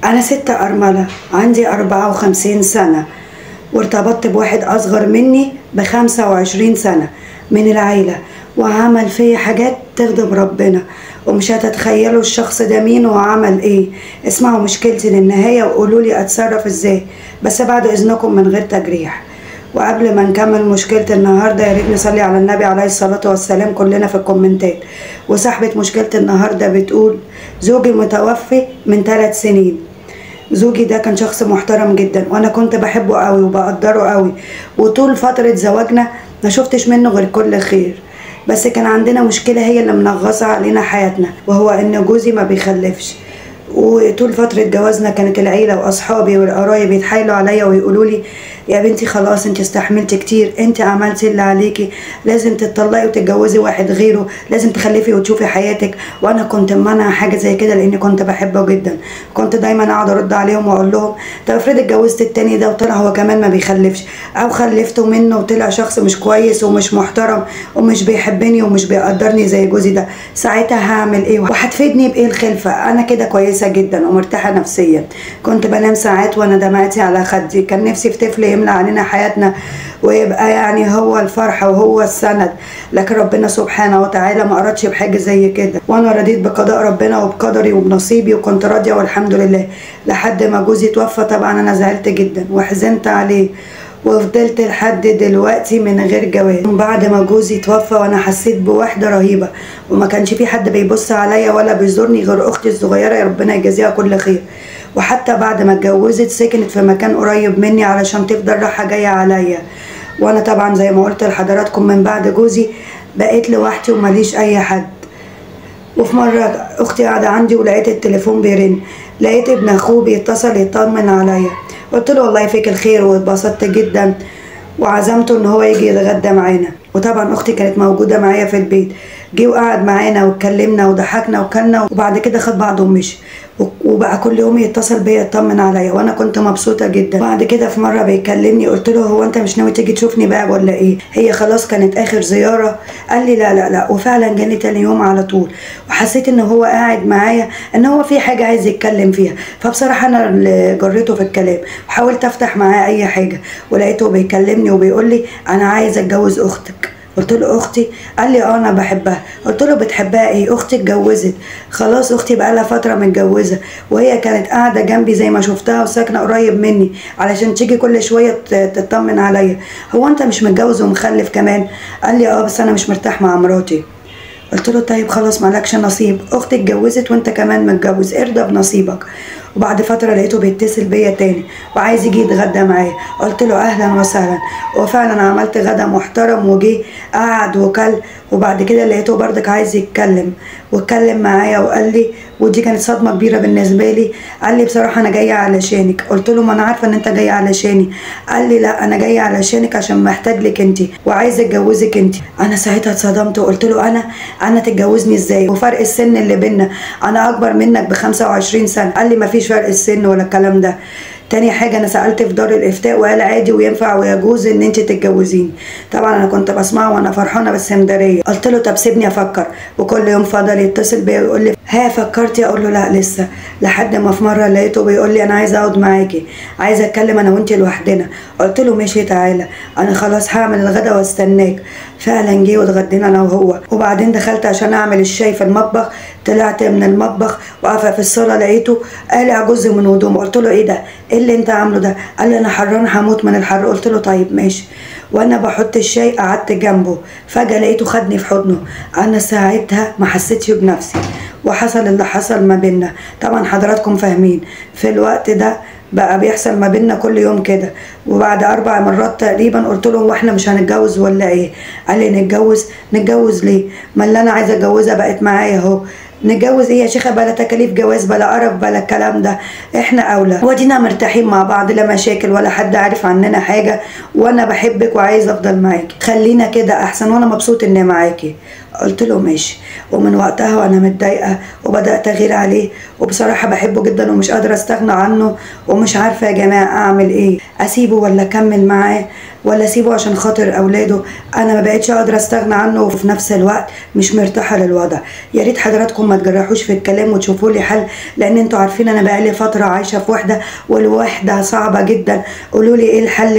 أنا ست أرملة، عندي 54 سنة، وارتبطت بواحد أصغر مني ب25 سنة من العيلة، وعمل فيا حاجات تغضب ربنا، ومش هتتخيلوا الشخص ده مين وعمل ايه. اسمعوا مشكلتي للنهاية وقولوا لي اتصرف ازاي، بس بعد اذنكم من غير تجريح. وقبل ما نكمل مشكلة النهاردة يا ريت نصلي على النبي عليه الصلاة والسلام كلنا في الكومنتات. وصاحبة مشكلة النهاردة بتقول: زوجي متوفي من 3 سنين. زوجي ده كان شخص محترم جدا، وانا كنت بحبه قوي وبقدره قوي، وطول فترة زواجنا ما شفتش منه غير كل خير. بس كان عندنا مشكلة هي اللي منغصة علينا حياتنا، وهو ان جوزي ما بيخلفش. وطول فترة جوازنا كانت العيلة واصحابي والقرايب يتحايلوا عليا ويقولوا لي: يا بنتي خلاص انت استحملتي كتير، انت عملتي اللي عليكي، لازم تتطلقي وتتجوزي واحد غيره، لازم تخلفي وتشوفي حياتك. وانا كنت منع حاجة زي كده لاني كنت بحبه جدا. كنت دايما اقعد ارد عليهم واقول لهم: طب افرض اتجوزت التاني ده وطلع هو كمان ما بيخلفش، او خلفته منه وطلع شخص مش كويس ومش محترم ومش بيحبني ومش بيقدرني زي جوزي ده، ساعتها هعمل ايه وهتفيدني بايه الخلفة؟ انا كده كويسة جدا ومرتاحه نفسيا. كنت بنام ساعات وانا دمعتي على خدي، كان نفسي في طفل يملى علينا حياتنا ويبقى يعني هو الفرحة وهو السند، لكن ربنا سبحانه وتعالى ما أردش بحاجة زي كده، وانا رضيت بقضاء ربنا وبقدري وبنصيبي، وكنت راضية والحمد لله. لحد ما جوزي توفى طبعا انا زعلت جدا وحزنت عليه، وفضلت لحد دلوقتي من غير جواز. بعد ما جوزي توفى وانا حسيت بوحده رهيبة، وما كانش في حد بيبص عليا ولا بيزورني غير اختي الصغيرة، يا ربنا يجازيها كل خير. وحتى بعد ما اتجوزت سكنت في مكان قريب مني علشان تفضل رايحة جاية عليا. وانا طبعا زي ما قلت لحضراتكم من بعد جوزي بقيت لوحدي ومليش اي حد. وفي مرة اختي قاعدة عندي ولقيت التليفون بيرن، لقيت ابن اخوه بيتصل يطمن عليا. قلت له والله فيك الخير، واتبسطت جدا وعزمته ان هو يجي يتغدى معانا. وطبعا اختي كانت موجودة معايا في البيت، جه وقعد معانا واتكلمنا وضحكنا وكلنا، وبعد كده خد بعضه ومشي. وبقى كل يوم يتصل بيا يطمن عليا، وانا كنت مبسوطة جدا. بعد كده في مرة بيكلمني قلت له: هو انت مش ناوي تيجي تشوفني بقى ولا ايه؟ هي خلاص كانت اخر زيارة. قال لي لا لا لا، وفعلا جاني تاني يوم على طول. وحسيت ان هو قاعد معايا ان هو في حاجة عايز يتكلم فيها، فبصراحة انا اللي جريته في الكلام وحاولت افتح معاه اي حاجة، ولقيته بيكلمني وبيقول لي: انا عايز اتجوز اختك. قلت له اختي؟ قال لي اه انا بحبها. قلت له بتحبها ايه؟ اختي اتجوزت خلاص، اختي بقى لها فترة متجوزة، وهي كانت قاعدة جنبي زي ما شفتها وساكنه قريب مني علشان تيجي كل شوية تطمن عليا. هو انت مش متجوز ومخلف كمان؟ قال لي اه بس انا مش مرتاح مع مراتي. قلت له طيب خلاص مالكش نصيب، اختي اتجوزت وانت كمان متجوز، ارضى بنصيبك. وبعد فترة لقيته بيتصل بيا تاني وعايز يجي يتغدى معايا. قلت له اهلا وسهلا، وفعلا عملت غدا محترم وجي قعد وكل. وبعد كده لقيته بردك عايز يتكلم، واتكلم معايا وقال لي، ودي كانت صدمة كبيرة بالنسبة لي، قال لي بصراحة انا جاية علشانك. قلت له ما انا عارفه ان انت جاية علشاني. قال لي لا انا جاية علشانك عشان محتاج لك انت وعايز اتجوزك انت. انا ساعتها اتصدمت وقلت له انا تتجوزني ازاي؟ وفرق السن اللي بينا، انا اكبر منك ب25 سنة. قال لي ما فيش فرق السن ولا الكلام ده. تاني حاجة انا سالت في دار الافتاء وقال عادي وينفع ويجوز ان انت تتجوزيني. طبعا انا كنت بسمعه وانا فرحانة بس مداريه. قلت له طب سيبني افكر. وكل يوم فضل يتصل بيا ويقول لي ها فكرتي؟ اقول له لا لسه. لحد ما في مرة لقيته بيقول لي انا عايزه اقعد معاكي، عايزه اتكلم انا وانت لوحدنا. قلت له ماشي تعالى، انا خلاص هعمل الغدا واستناك. فعلا جه واتغدينا انا وهو. وبعدين دخلت عشان اعمل الشاي في المطبخ، طلعت من المطبخ واقفة في الصاله لقيته قالع جزء من هدومه. قلت له ايه ده؟ ايه اللي انت عامله ده؟ قال لي انا حران هموت من الحر. قلت له طيب ماشي. وانا بحط الشاي قعدت جنبه، فجاة لقيته خدني في حضنه. انا ساعتها ما حسيتش بنفسي، وحصل اللي حصل ما بينا. طبعا حضراتكم فاهمين في الوقت ده بقى بيحصل ما بينا كل يوم كده. وبعد 4 مرات تقريبا قلت له هو احنا مش هنتجوز ولا ايه؟ قال لي نتجوز. نتجوز ليه؟ ما اللي انا عايزه اتجوزها بقت معايا اهو. نتجوز ايه يا شيخه؟ بلا تكاليف جواز بلا قرف بلا الكلام ده، احنا اولى ودينا مرتاحين مع بعض، لا مشاكل ولا حد عارف عننا حاجة، وانا بحبك وعايزه افضل معاكي، خلينا كده احسن وانا مبسوط اني معاكي. قلت له ماشي. ومن وقتها وانا متضايقة وبدات اغير عليه، وبصراحة بحبه جدا ومش قادرة استغنى عنه، ومش عارفه يا جماعة اعمل ايه، اسيبه ولا اكمل معاه؟ ولا اسيبه عشان خاطر اولاده؟ انا ما بقتش قادرة استغنى عنه، وفي نفس الوقت مش مرتاحة للوضع. يا ريت حضراتكم ما تجرحوش في الكلام وتشوفوا لي حل، لان انتوا عارفين انا بقالي فترة عايشه في وحده، والوحدة صعبة جدا. قولوا لي ايه الحل.